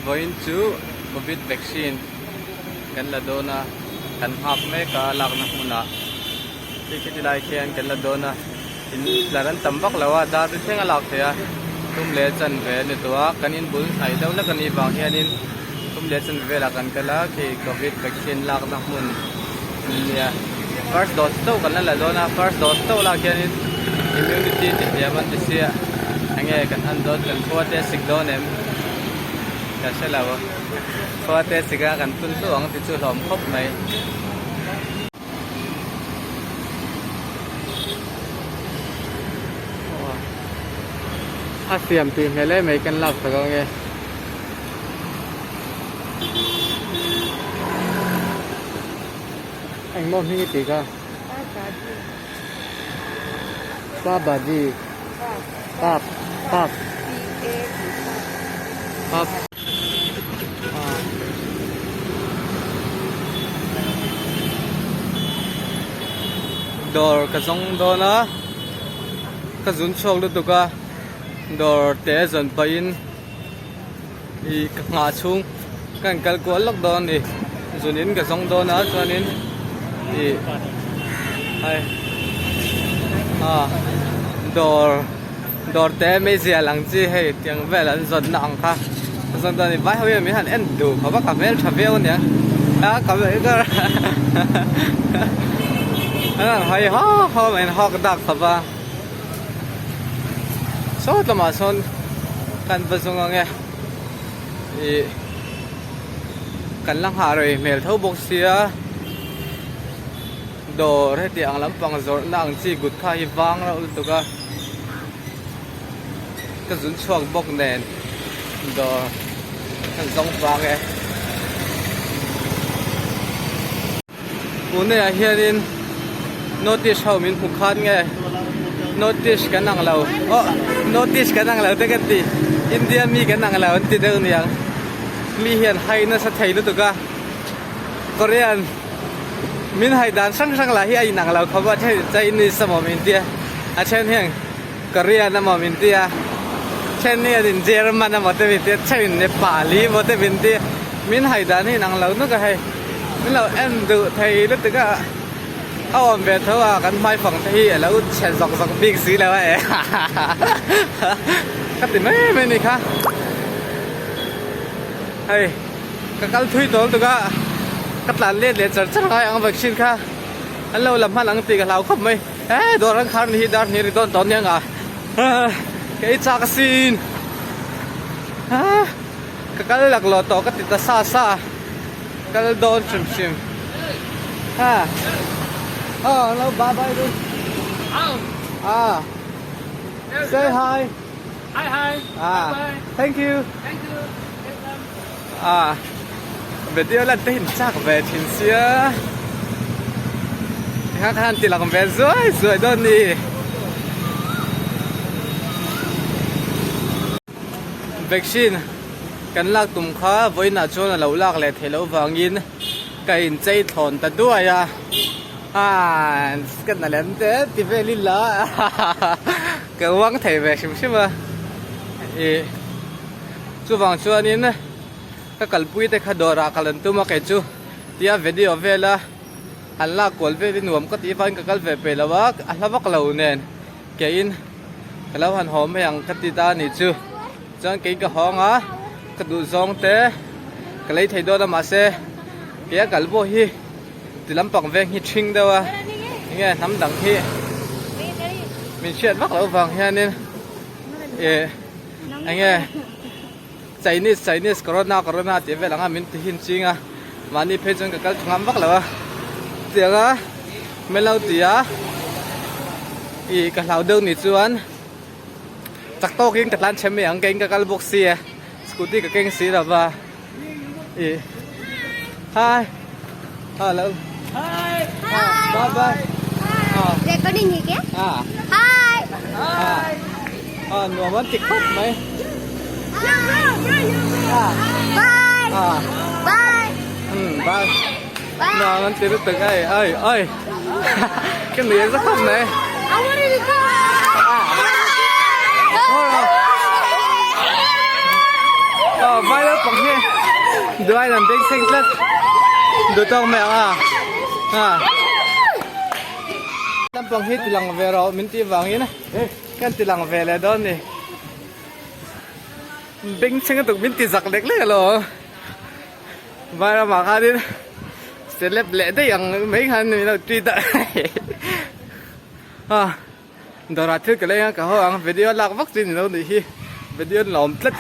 Vawiin chu covid vaccine kan la dawn a kan nghak mek a lakna hmunah khi khiti lai khian kan la dawn a in tlar an tam vak lo a dar te thleng a lak theih a thum leh chanve a ni tawh a kan in bul hnaih deuh hlek a nih vang hianin thum leh chanve velah kan kal a khi covid vaccine lakna hmun nia first dose chauh kan la la dawn a first dose chauh lak hianin immunity ti hliam an ti sia enge kan en dawn kan khua te a sik dawn em ka hre lo khua te a sik a kan phun hluah ang tih chu hlawm khawp mai. A siam tui hmel em mai kan lak tak ang e. Engmaw hming i tih kha? Pa Bhaji. Pap. Pap. Pap. Dawr ka zawng dawn a ka zun chhuak lutuk a dawr te zawn pahin ih ka nghah chhung ka in kal kual lawk dawn a ni zun in ka zawng dawn a chuanin ih hei ah dawr dawr te meizial ang chi hei tiang vel an zawn na ang kha ka zawn dawn a ni vai ho hian min han en duh khawp a ka hmel tha viau ania a ka an han hawi haw haw mai an hawk dak khawp a. Saw lamah sawn kan va zawng ang e ih kan la nghah rei hmel tho bawk sia dawr heti ang lampang zawrhna ang chi kut kha hi vang reuh lutuk a ka zun chhuak bawk nen dawr kan zawng vang e. Pune ah hianin notice ho min hmu khan nge notice kan ang lo aw notice kan ang lo te ka ti India mi kan ang lo an ti deuh niang mi hian hai nasa thei lutuk a Korean min hai dan hrang hrang lah hi a inang lo khawp a then Chinese amaw min tia a then hian Korean amaw min tia then hian German amaw te min tia then in Nepali amaw te min tia min hai dan hi inang lo nuk a hei. Min lo en duh thei lutuk a a awm ve tho a kan hmai fang te hi a lo chhe zawk zawk bik si lo a e ka ti mai mai ni kha hei ka kal thui tawh lutuk a ka tlan let leh char char ngai ang vaccine kha an lo la hman ang tih ka hlau khawp mai e dawr an khar ni hi dar hnih ri dawn tawh aniang a ka ei chak asin ka kal laklawh tawh ka ti ta sa sa. Kal dawn hrim hrim. Ha. Oh, hello, bye bye dude. Ah. Say hi. Hi hi. Ah. Bye. Thank you. Thank you. Welcome. Ah. Video lan te hin chak ve thin sia. Kha khan ti lang ve zuai zuai dawn ni. Vaccine kan lak tum kha vawiinah chuan a lo lak leh theih loh vangin ka inchei thlawn ta duai a aa ka na lem te ti vel ila ka uang thei ve hrim hrim a ih chuvang chuanin ka kalpui te kha dawrah ka lan tum a kei chu tia video vela han lak kual vel hi nuam ka tih avangin ka kal ve peih lo a a hla vak lo nen. Keiin ka lo han haw mai ang ka ti ta a nih chu chuan kei ka hawng a ka duh zawng te ka lei thei dawn a mahse keia kal pawh hi ti lampang veng hi ṭhing deuh a enge hnam dang hi min hriat vak loh vang hianin ih enge Chinese Chinese corona corona tih vel anga min ti hin ching a mahni phei chuan ka kal tha ngam vak lo a tiang a melo tia ih ka hlau deuh ni chuan chak tawkin ka tlan chhe mai ang keiin ka kal bawk si a scooty ka keng si lo va ih hi hello Hi. Bye bye Recording hi ke? Ah. Hi. Hi. Ah, nuam an ti khawp mai. Ah. Bye. Ah. Bye. Bye. Nuam an ti lutuk ai ai ai. Cái này rất khóc này. I want to go. Ah. Ờ, vai lớp bằng hi. Duaiin an beng thleng tlat. Duh tawk mai ang a. Ha. Lampang hi tilang ve rawh min tih vangin kan tilang ve leh dawn ni. Beng thleng a tuk min ti zak lek lek alawm. Vairamah khanin celeb leh daih ang mai khan min lo tweet a. Ha. Dawrah thil ka leng a ka haw ang video lak vak chu ni lo nih hi video an la awm tlat.